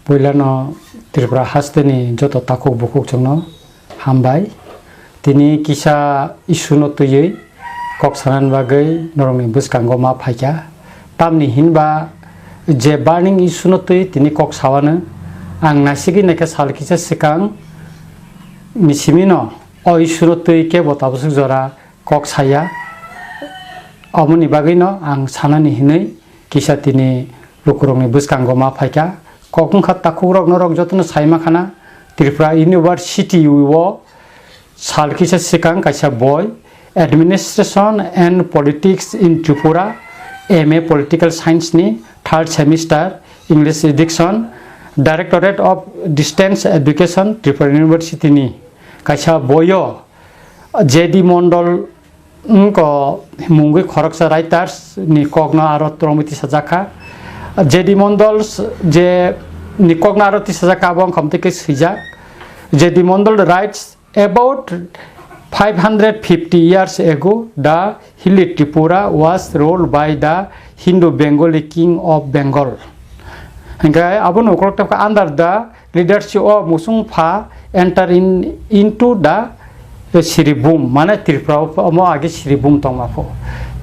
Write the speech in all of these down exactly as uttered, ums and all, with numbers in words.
Puilano Tripura hasteni joto takhuk bukhuk chwngno hambai. Tini kisa issue no twiwi kok sanani bagwi norokni bwskango ma phaikha. Tamni hinba je burning issue no twi tini kok sawano ang naisigwi naikha sal kisa swkang ni simino o issue no twi kebo tabaswk jora kok saya. Omoni bagwino ang sanani hinwi kisa tini lukurokni bwskango ma phaikha. Kok wngkha takhukrok norok jotono sai makhana Tripura University o sal kisa swkang kaisa boi Administration and Politics in Tripura, M A Political Science ni third semester, English edition, Directorate of Distance Education, Tripura University ni kaisa boyo J D Mondol wngko mungwi khoroksa writers ni kokno aro twrwngwi tisajak kha. J D Mondol s-, je ni kokno aro tisajak kha, abo wngkha omtwi khe swijak. J D Mondol writes, "About five hundred fifty years ago, the hilly Tripura was ruled by the Hindu Bengali king of Bengal." Hingkhe abono ukolok tepkha under the leadership of Musung Pha enter in, into the Siribhum, mane Tripura o omo age Siribhum tongma pho.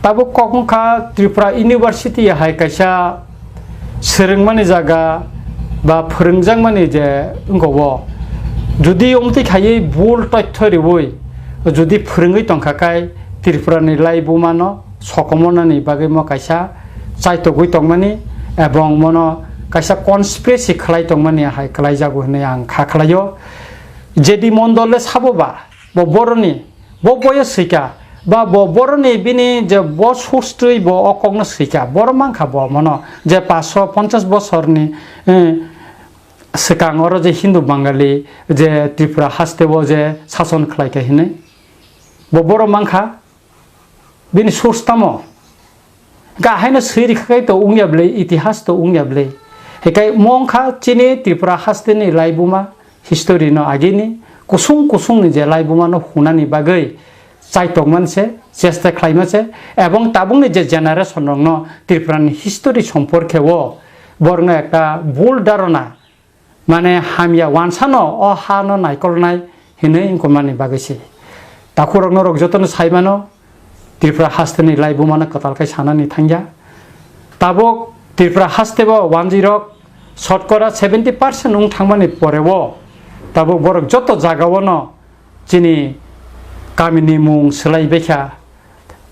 Tabuk kok wngkha Tripura University hai kaisa swrwngmani jaga ba phwrwngjakmani je wngkha o. Jodi omtwi khaiwi bul toitho riwi jodi phwrwngwi tongkha kai Tripura ni laibuma no sokomornani bagwi mo kaisa chaitogwi tongmani ebong mono kaisa conspiracy khlai tongmani hai khlaijago hinwi ang kha khlaio. J D Mondol le sabo ba, bo boroni, bo boyo swika, ba bo boroni bini je bo source twi bo o kokno swika, boro mankha bo mono je paanch sho ponchash bosorni, eh, swkang oro je Hindu Bangali je Tripura haste o je sason khlaikha hinwi. Bo boro mankha, bini source tamo? Ga haino swi rikha khai to wngya bwle, itihas to wngya bwle. Hikai mo wngkha chini Tripura hasteni laibuma, history no agini kusung kusungni je laibuma no hunani bagwi chaitokman se, chesta khlaima se, ebong tabukni je generation rokno Tripura ni history somporkhe o borokno ekta bul dharana, mane hamya wansano o ha no naikolnai hinwi wngkukmani bagwi se. Takhurok norok jotono sai mano, Tripura hasteni laibuma no kwtal khai sanani thangya. Tabuk Tripura haste bo wanjwi rok shotkora seventy percent wng thangmani pore o tabuk borok joto jaga o no chini kamini mung swlai baikha,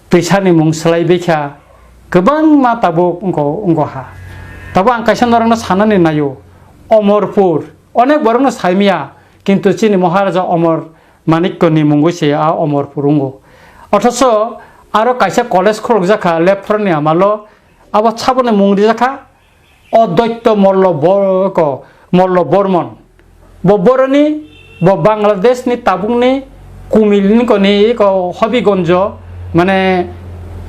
twisani mung swlai baikha, kwbangma tabuk wngko, wngko ha. Tabuk ang kaisa norokno sanani naio, Omorpur, onek borokno saimya, kintu chini Maharaja Omor Manikyoni mungwi se a Omorpur wngo. Othocho aro kaisa college khulukjakha Lephorni amalo, abo saboni mung rijakha, Odoitto Mollo Bo-, ko, Mollo Bormon. Bo boroni, bo Bangladesh ni tabukni Kumil ni koni ko Hobigonjo, mane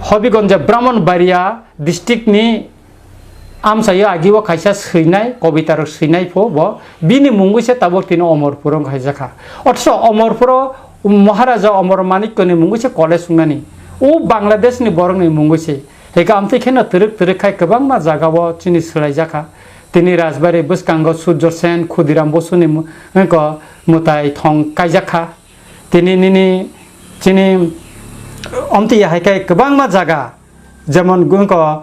Hobigonjo Brahmanbaria district ni amchaio agi o kaisa swinai, kobita rok swinai pho bo, bini mungwi se tabuk tini Omorpur wng kaijakha. Othocho Omorpuro Maharaja Omor Manikyo ni mungwi se college wngnani. O Bangladesh ni borok ni mungwi se. Hika amtwi kheno twrwk twrwk khai kwbangma jaga o chini swlaijakha. Tini Rajbari bwskango Surjo Sen, Khudiram Bosu ni mu-, ko mwtai thong kaijakha. Tini nini chini omtwi hai khe kwbangma jaga, jemon wngkha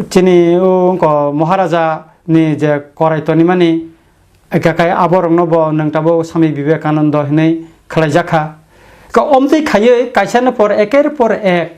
chini wngkha Maharaja ni je korai tonimani, eka kai aborokno bo nwng tabuk Swami Vivekananda hinwi khlaijakha. Ka omtwi khaiwi kaisa ni por eker por ek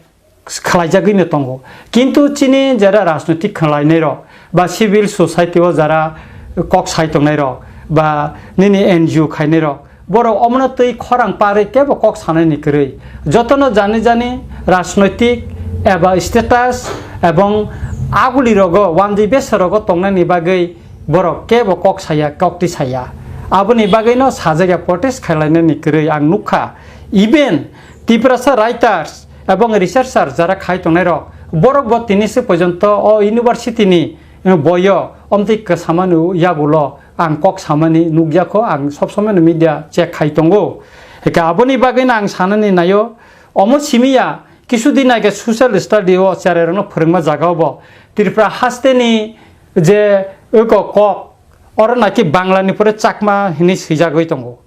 khlaijagwino tongo. Kintu chini jara rajnoitik khlainairok ba civil society o jara kok sai tongnairok ba nini N G O khainairok, borok omono twi khorang parwi kebo kok sanaini kwrwi. Jotono jani jani rajnoitik eba status ebong agulirogo wanjwi besarogo tongnaini bagwi borok kebo kok saya, kok twi saya. Aboni bagwino sajagya protest khlainani kwrwi ang nukha. Even Tiprasa writers ebong researcher jara khai tongnairok, borok bo tini se porjonto o university ni, eh, boyo omtwi kwsamani yagulo ang kok samani nukjakho, ang sob somoi no media check khai tongo. Hika aboni bagwino ang sanani naio, omo simiya kisu din age social study o cherai rokno phwrwngma jaga o bo Tripura haste ni je eko kok oro naki Bangla ni pore Chakma hinwi swijagwi tongo.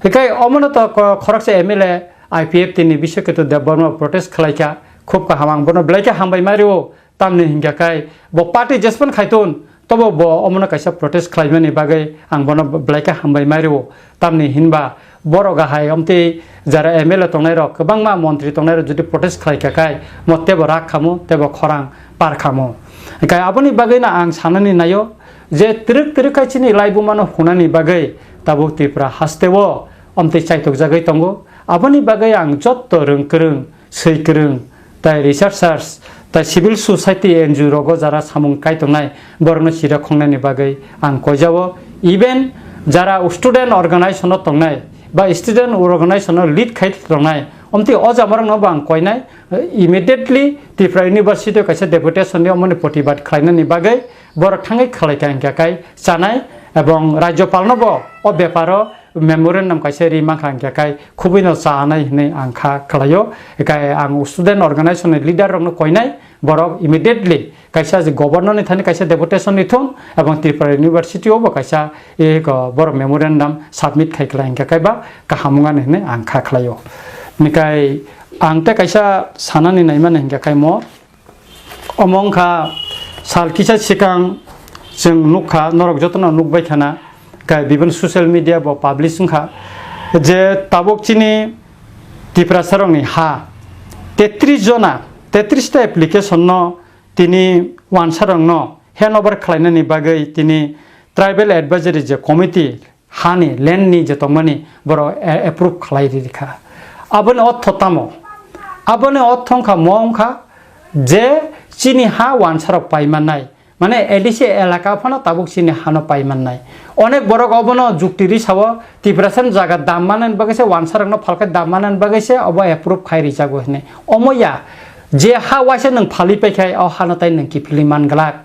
Hikai omono to ko-, khoroksa M L A I P F T ni Biswaketu Debbarma protest khlaikha, khub kaham, ang bono belai khe hambai ma rio. Tamni hinkha khai bo party jespan khaiton, tobo bo omono kaisa protest khlaimani bagwi ang bono belai khe hambai ma rio. Tamni hinba borok gahai omtwi jara M L A tongnai rok, kwbangma montri tongnai rok jodi protest khlai kha khai, mo tebo rak khamo, tebo khorang par khamo. Hinkhe aboni bagwi no ang sanani naio je twrwk twrwk khai chini laibuma no hunani bagwi tabuk Tripura haste o omtwi chaitok jagwi tongo. Aboni bagwi ang jotto rwng kwrwng, swi kwrwng, tai researchers, tai civil society N G O rogo jara samung kai tongnai, borokno chira khongnani bagwi ang koijao. Even jara student organization o tongnai ba student organization o lead khai tongnai, omtwi o jamarokno bo ang koinai, immediately Tripura University o kaisa deputation ni omoni protibad khlainani bagwi borok thangwi khlai kha hinkha khai chanai, ebong Rajyopal no bo o beparo memorandum kaisa ri mankha hinkhe khai khubui no chanai hinwi ang kha khlaio. Hikai ang student organization ni leader rok no koinai, borok immediately kaisa je governor ni thani kaisa deputation ni thung ebong Tripura University o bo kaisa e ko borok memorandum submit khai khlai hinkhe khai ba kaham wngani hinwi ang kha khlaio. Hikai ang te kaisa sanani naimani hinkhe khai mo Omo wngkha sal kisa sikang chwng nukha, norok jotono nukbai khana, kai bibin social media bo publish wngkha je tabuk chini Tiprasarokni ha tetris jona, tetris ta application no tini wansarokno hand over khlainani bagwi tini tribal advisory je committee hani land ni je tongmani borok a-, approve khlai ri kha. Aboni ortho tamo? Aboni ortho wngkha mo wngkha je chini ha wansarok pai mannai, mane A D C elaka phano tabuk chini hano pai mannai. Onek borok obono jukti ri sao, Tiprasa ni jaga dam manani bagwi se wansarokno phalkhe dam manani bagwi se obo approve khai rijago hinwi. Omo ya, je ha waisa nwng phalwi pai khai o hano tai nwng kiphilwi man glak.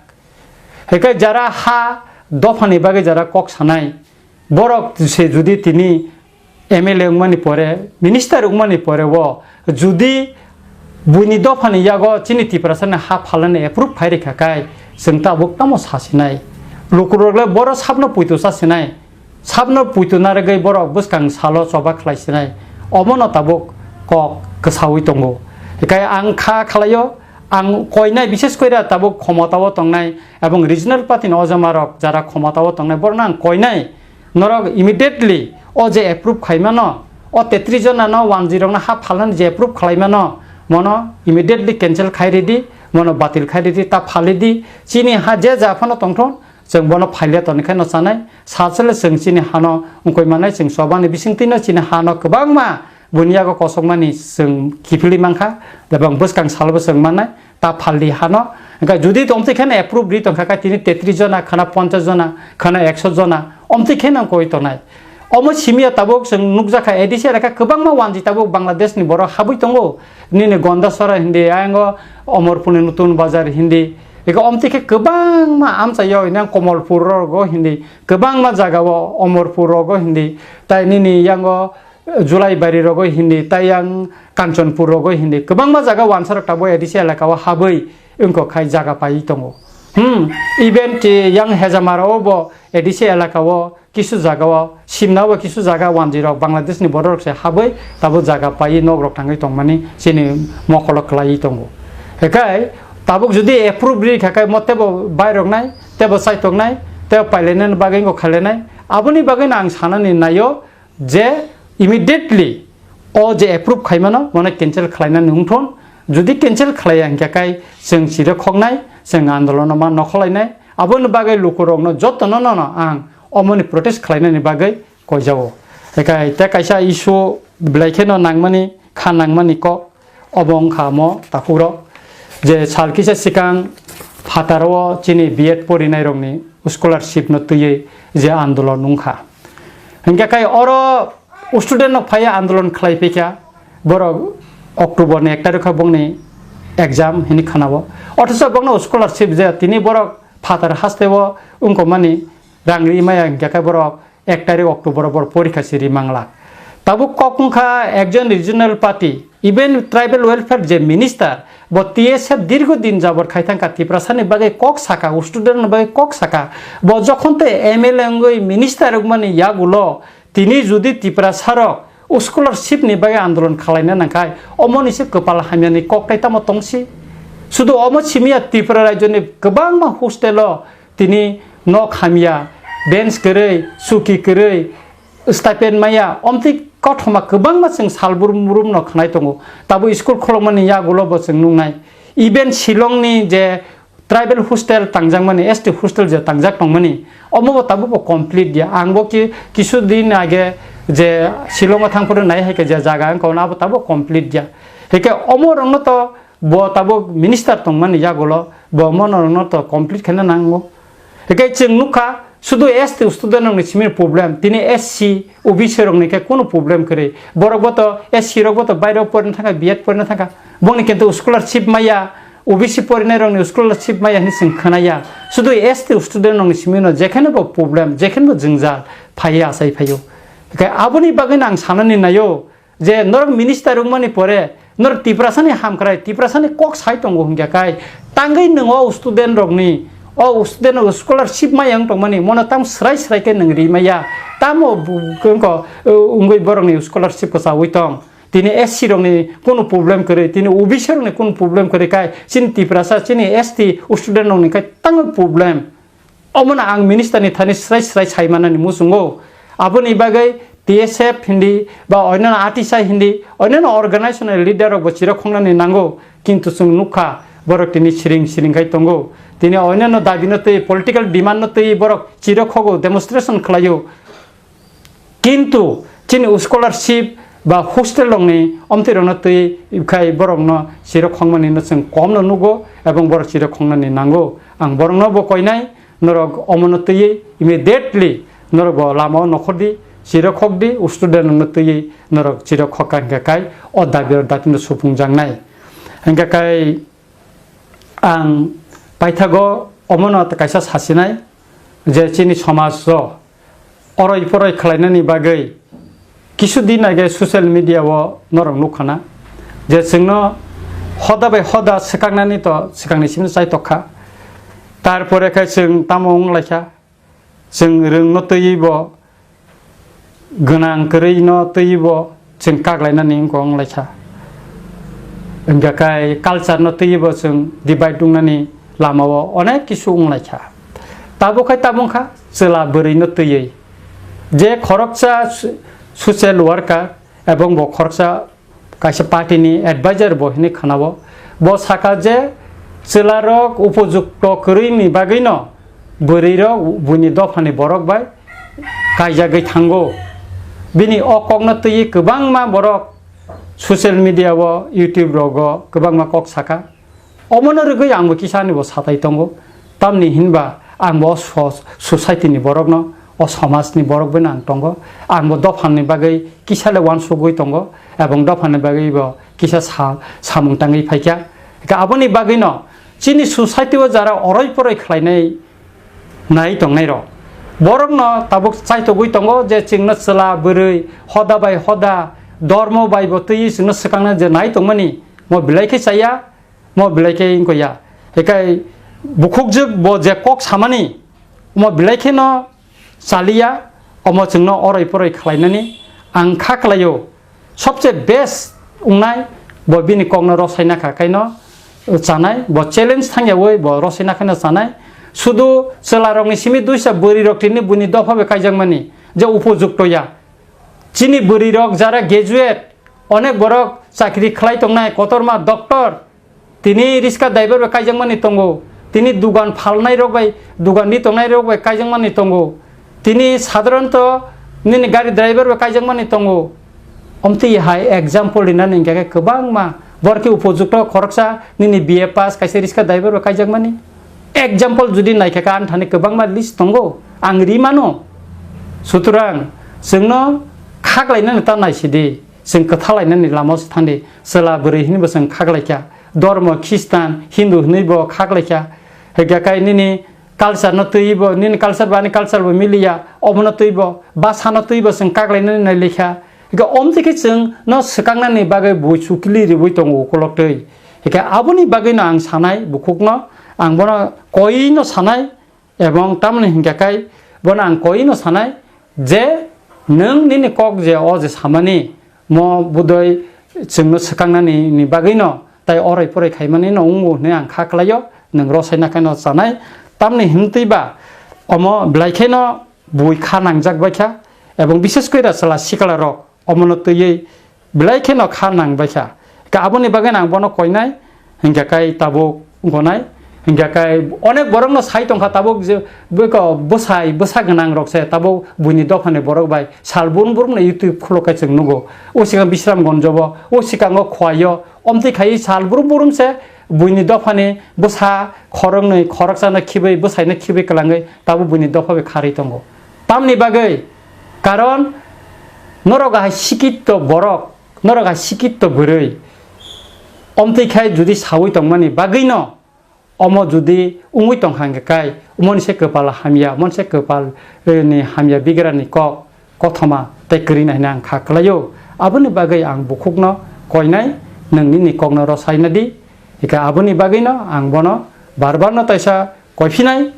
Hinkhe jara ha dophani bagwi jara kok sanai, borok se judi tini M L A wngmani pore, minister wngmani pore o judi buini dophani yago chini Tiprasani ha phalnani approve phai rikha khai, chwng tabuk tamo sasinai? Lukurok le boro sabno puitu sasinai, sabno puitu narwgwi borok bwskang salo choba khlai sinai, omono tabuk kok kwsaui tongo. Hikai ang kha khlaio, ang koinai, bishes koira tabuk khomotao tongnai ebong regional party ni ojamarok jara khomotao tongnai, borokno ang koinai, norok immediately o je approve khaimano, o tetris jona no wanjwi rokno ha phalnani je approve khlaimano, mono immediately cancel khai ridi, mono batil khai ridi, ta phali di. Chini ha je ja phano tongthon, chwng bono phaile toni khe no chanai, sachele chwng chini hano wngkoi manai, chwng chobani bisingtwi no chini hano kwbangma buini yago kosokmani chwng kiphilwi mankha, ebong bwskang salobo chwng mannai, ta phaldi hano. Hinkhe judi omtwi kheno approve ri tongkha kha tini tetris jona, khana ponchash jona, khana ekso jona, omtwi kheno wngkoi tonai. Omo simiya tabuk chwng nukjakha A D C elaka kwbangma wanjwi tabuk Bangladesh ni borok habwi tongo. Nini Gondasora hindi, ayang o Omorpur ni Nutun Bazar hindi. Eko omtwi khe kwbangma amchaio hinang Komolpur rogo hindi, kwbangma jagao Omorpur rogo hindi, tai nini yango Julai Bari rogo hindi, tai yang Kanchanpur rogo hindi, kwbangma jaga wansarok tabuk A D C elaka o habwi wngkok khai jaga paiwi tongo. Hmm, even te yang Hejamara o bo A D C elaka o kisu jaga o, Simna o kisu jaga wanjwi rok Bangladesh ni borok rok se habwi tabuk jaga paiwi nok rok tangwi tongmani chini mokolo kwlaiwi tongo. Hekai tabuk jodi approve ri kha khai mo tebo bai rok nai, tebo chaitok nai, tebo pailainani bagwi wngkha khailainai. Aboni bagwi no ang sanani naio je immediately o je approve khaimano, mane cancel khlainani wngthon. Jodi cancel khlaiya hinkhe kai chwng chire khoknai, chwng andolono ma nokholainai. Aboni bagwi lukurokno jotono no, no ang omoni protest khlainani bagwi koijao. Ekai te kaisa issue belai kheno nangmani, kha nangmani kok. Obo wngkha omo takhukrok je sal kisa sikang phataro chini B Ed porinairokni scholarship no twiwi je andolon wngkha. Hinkhe kai oro student rok phaiya andolon khlai phikha, borok October ni ek tarikh o bongni exam hinwi khanao. Othocho bongno scholarship je tini borok phatar hasteo wngkokmani rang ri maya hinkhe kai borok ek tarikh October o borok porikha siri manglak. Tabuk kok wngkha ekjon regional party, even tribal welfare je minister, bo T S F dirgo din jabor khai thangkha, Tiprasani bagwi kok saka, student ni bagwi kok saka. Bo jokhon tei M L A wngwi minister wngmani yagulo tini judi Tiprasarok scholarship ni bagwi andolon khalaina nangkhai, omoni se kwpal hamyani kok tai tamo tongsi? Sudu omo simiya, Tripura rajyoni kwbangma hostel o tini nok hamya, bench kwrwi, chuki kwrwi, stipend maya, omtwi kothoma kwbangma chwng sal brum brum no khwnai tongo. Tabuk school kholokmani yagulo bo chwng nuknai. Even Shillong ni je tribal hostel tangjakmani, S T hostel je tangjak tongmani, omo bo tabuk bo complete ya. Ang bo ki-, kisu din age je Shillong o thang phuru nai hai khe je jaga wngkha, abo tabuk complete ya. Hike omo rokno to bo tabuk minister tongmani yagulo bo mono rokno to complete khaina nango. Hike chwng nukha, sudu S T student rokni simi problem, tini S C, O B C rokni khe kunu problem kwrwi. Borok bo to, S C rok bo to bairo porina thangkha, B Ed porina thangkha. Bongni kintu scholarship maya, O B C porinai rokni scholarship maya hinwi chwng khwnaya. Sudu S T student rokni simi no jekheno bo problem, jekheno bo jwngjal phaiya, achai phaio. Hike aboni bagwi no ang sanani naio, je norok minister wngmani pore norok Tiprasani hamkrai, Tiprasani kok sai tongo hwnkhe kai, tangwi nwng o student rokni, o student rok scholarship maya wng tongmani, mono tamo swrai swrai khe nwng ri maya, tamo bu-, wngkho, uh, wngwi borokni scholarship kwchaui tong? Tini S C rokni kunu problem kwrwi, tini O B C rokni kunu problem kwrwi kai, chini Tiprasa, chini S T student rokni kai tangwi problem. Omono ang minister ni thani srai srai sai manani muchungo. Aboni bagwi T S F hindi ba oinano atisa hindi, oinano organization ni leader rok bo chirok khongnani nango, kintu chwng nukha borok tini siring siring khai tongo. Tini oinano dabi no twi, political demand no twi borok chirok khogo, demonstration khlaio. Kintu chini scholarship ba hostel rokni omtwi rokno twi khai borokno chirok khongmani no chwng kom no nugo, ebong borok chirok khongnani nango. Ang borokno bo koinai, norok omono twiwi immediately norok bo lama o nokhor di, chirok khok di, student rokno twiwi norok chirok khok kha hingkha kai o dabi rok dabi no supung jangnai. Hingkha kai ang paithago omono kaisa sasinai je chini somaj o oroi poroi khlainani bagwi kisu din age social media o norok nukha na je chwngno hoda bai hoda swkaknani to swkangni simi chai tokkha. Tarpore khe chwng tamo wng laikha, chwng rwngno twiwi bo gwnang kwrwi no twiwi bo chwng kaklainani wngkha wng laikha. Hingkha kai culture no twiwi bo chwng divide wngnani lama o onek kisu wng laikha. Tabuk khai tabuk kha chwla bwrwi no twiwi je khoroksa so-, social worker ebong bo khoroksa kaisa party ni advisor bo hinwi khwnao. Bo saka je chwla rok upojukto kwrwi ni bagwi no bwrwi rok buini dopha ni borok bai kaijagwi thango. Bini o kok no twiwi kwbangma borok social media o, YouTube rogo kwbangma kok saka. Omono rwgwi angbo kisa ani bo satai tongo. Tamni hinba angbo o so-, society ni borokno, o somaj ni borok bai ang tongo. Angbo dophani bagwi kisa le uansugwi tongo, ebong dophani bagwi bo kisa sa-, samung tangwi phaikha. Hwnkhe aboni bagwino chini society o jara oroi poroi khlainai nai tongnai rok. Borokno tabuk chaitogwi tongo je chwngno chwla bwrwi hoda bai hoda, dormo bai bo twiwi chwngno swkangna je nai tongmani, mo belai khe chaya, mo belai khe wngkha ya. Hikai bukhukjwk bo je kok samani, mo belai kheno chaliya, omo chwngno oroi poroi khlainani ang kha khlaio. Sobse best wngnai bo bini kokno rosaina kha kaino chanai, bo challenge thangyawi bo rosaina khaino chanai. Sudu chwlarokni simi duisa bwrwirok tini buini dopha bai kaijakmani je upojukto ya. Chini bwrwirok jara graduate, onek borok chakri khlai tongnai, kotorma doctor, tini riska driver bai kaijakmani tongo, tini dugan phalnai rok bai, dugan ri tongnai rok bai kaijakmani tongo, tini sadharanto nini gari driver bai kaijakmani tongo. Omtwi hai example rinani hingkha khe kwbangma, borok khe upojukto khoroksa nini B A pass kaisa riska driver bai kaijakmani. Example judi naikha khe ani thani kwbangma list tongo, ang ri mano. Sutrang chwngno khaklainani ta naisidi. Chwng kwthalainani lama se thangdi, chwla bwrwi hinwi bo chwng khaklaikha, dormo Khristan, Hindu hinwi bo khaklaikha, hwnkhe kai nini culture no twiwi bo, nini culture bo ani culture bo miliya, omono twiwi bo, bhasha no twiwi bo chwng kaklainani nailikha, Hingke omtwi khe chwng no swkaknani bagwi bui chukli riwi tongo ukolok twi. Hingke aboni bagwino ang sanai bukhukno, ang bono koino sanai, ebong tamoni hingke kai bono ang koino sanai je nwng nini kok je o je samani mo budoi chwngno swkaknani ni bagwino tai orai porai khaimani no wngo hwnwi ang kha kwlaio, nwng rosai nakheno chanai. Tamni himtwi ba omo belai kheno bui kha nangjak bai kha, ebong bises koi ra chwla sikla rok omono twiwi belai kheno kha nang bai kha. Ka aboni bagwi ang bono koinai, hingka kai tabuk gonai, hingka kai onek borokno sai tongkha tabuk je bwko bwsai bwsa gwnang rok se tabuk buini dophani borok bai sal burum burum no YouTube khulo kai chwng nugo. O sikang Bisramgonjo bo, o sikango Khowai o, omtwi khai sal burum burum se buini dophani bwsa khoroknwi khoroksano khibwi bwsaino khibwi kwlangwi tabuk buini dopha bai kharwi tongo. Tamni bagwi? Karon norok hai sikitto borok, norok hai sikitto bwrwi, omtwi khai judi sawi tongmani bagwino, omo judi wngwi tongkha hingke kai, umoni se kwpal hamya, umoni se kwpal, eh, ni hamya bigrani kok, kothoma tei kwrwina hwnwi ang kha kwlaio. Aboni bagwi ang bukhukno koinai, nwng nini kokno rosai nadi. Hingke aboni bagwino ang bono bar barno taisa koiphinai,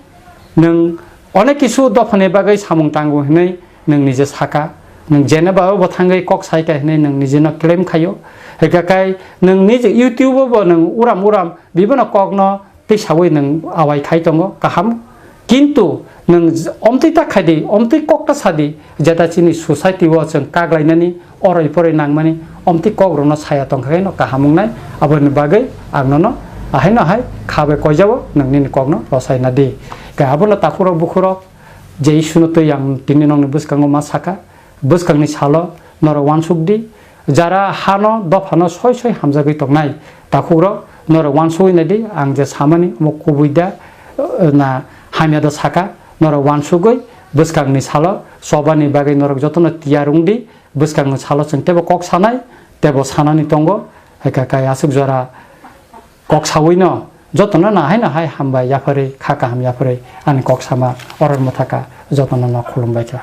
nwng onek kisu dophani bagwi samung tango hwnwi nwng nije saka, nwng jeneba bo thangwi kok saika hwnwi nwng nijeno claim khaio. Hingke kai nwng nije YouTube o bo nwng uram uram bibono kokno tei sawi nwng awai khai tongo, kaham. Kintu nwng j-, omtwi ta khai di, omtwi kok ta sa di, jeta chini society o chwng kak lainani, oroi poroi nangmani, omtwi kok rokno saya tongkha khe no kaham wngnai. Aboni bagwi ang nono ahai no hai kha bai koijabo, nwng nini kokno rosai na di. Khe abono takhuk rok bukhuk rok, je issue no twi ang tini nokni bwskango ma saka, bwskangni salo norok uansuk di, jara hano dophano soi soi hamjagwi tongnai takhukrok, norok uansugwi nai di, ang je samani omo kubui da, eh, na hamya da saka, norok uansugwi bwskangni salo chobani bagwi norok jotono tiyar wng di, bwskangni salo chwng teibo kok sanai, teibo sanani tongo, hai kha kai aswk jora kok sawi no jotono no hai no hai hambai yapharwi, kha kaham yapharwi ani kok sama oro mwthaka jotono no khulumbai kha.